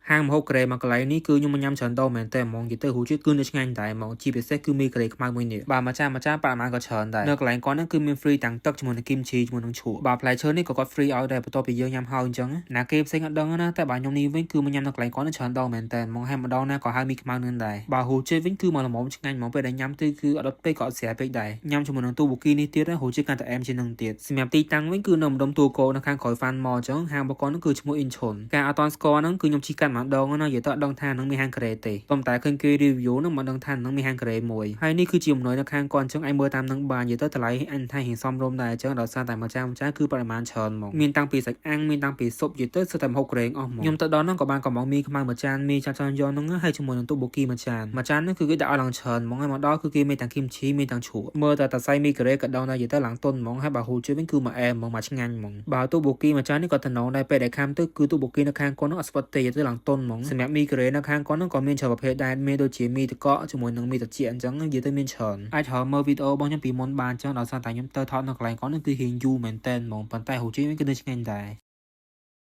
ហាងម្ហូបកូរ៉េមកកន្លែងនេះគឺខ្ញុំមកញ៉ាំច្រើនដងមែនតើហ្មងនិយាយទៅរសជាតិគឺនៅឆ្ងាញ់តែហ្មងជាពិសេសគឺមីកូរ៉េខ្មៅមួយនេះបាទមួយចានមួយចានបរិមាណក៏ច្រើនដែរនៅកន្លែងគាត់ហ្នឹងគឺមាន free ទាំងទឹកជាមួយនឹងគីមឈីជាមួយនឹងជ្រក់បាទផ្លែឈើនេះក៏គាត់ free ឲ្យដែរបន្ទាប់ពីយើងញ៉ាំហើយអញ្ចឹងណាគេផ្សេងអត់ដឹងណាតែបាទខ្ញុំនេះវិញគឺមកញ៉ាំនៅកន្លែងគាត់ហ្នឹងច្រើនដងមែនតើហ្មងហើយម្ដងណាក៏ហៅមីខ្មៅនឹងដែរបាទរសជាតិវិញគឺមកល្មមឆ្ងាញ់ហ្មងពេលដែលញ៉ាំទៅគឺអត់ដុតពេកក៏អត់ស្រាពេកដែរញ៉ាំជាមួយនឹងទូបូគីនេះទៀតរសជាតិកាន់តែអែមជាងនឹងទៀតសម្រាប់ទីតាំងវិញគឺនៅម្ដុំទួលគោកនៅខាងក្រោយ Fun Mall អញ្ចឹងហាងបកហ្នឹងគឺឈ្មោះ Inchon ការអត់តន់ស្គាល់ហ្នឹងគឺខ្ញុំជិះកាត់ម្ដងណានិយាយទៅអត់ដឹងថានឹងមានហាងកូរ៉េទេប៉ុន្តែឃើញគេ review ហ្នឹងមិនដឹងថានឹងមានហាងកូរ៉េមួយហើយនេះគឺជាអំណោយនៅខាងគាត់អញ្ចឹងឲ្យមើលតាមនឹងបាននិយាយទៅតម្លៃអញថារៀងសមរម្យដែរអញ្ចឹងដោយសារតែមួយចានមួយចានគឺបរិមាណច្រើនហ្មងមានតាំងពីសាច់អាំងមានតាំងពីស៊ុបនិយាយទៅសុទ្ធតែម្ហូបកូរ៉េអស់ហ្មងខ្ញុំទៅដល់ហ្នឹងក៏បានកំងមីខ្មៅមួយចានមីចាន់ចាន់យកហ្នឹងហើយជាមួយនឹងទូបូគីមួយចានមួយចានហ្នឹងគឺគេដាក់ឲ្យឡើងច្រើនហ្មងហើយមកដល់គឺគេមានទាំងគីមឈីមានទាំងជ្រក់មើលតែតសៃមីកូរ៉េក៏ដឹងដែរនិយាយទៅឡើងតុនហ្មងហើយបើហូរជួយវិញគឺមកអែមហ្មងមកឆ្ងាញ់ហ្មងបើទូបូគីមួយចាននេះក៏តំណងដែរពេលដែលខាំទៅគឺទូបូគីនៅខាងគាត់ហ្នឹងអត់ស្វិតទេទៅឡើងតុនហ្មងសម្រាប់មីកូរ៉េនៅខាងគាត់ហ្នឹងក៏មានច្រើនប្រភេទដែរមានដូចជាមីទឹកកកជាមួយនឹងមីត្រចៀកអញ្ចឹងនិយាយទៅមានច្រើនអាចហើមើលវីដេអូរបស់ខ្ញុំពីមុនបានអញ្ចឹងដោយសារតែខ្ញុំទៅថតនៅកន្លែងគាត់ហ្នឹងគឺរៀងយូរមែនតើហ្មងប៉ុន្តែហូរជួយវិញគឺនៅឆ្ងាញ់ដែរ។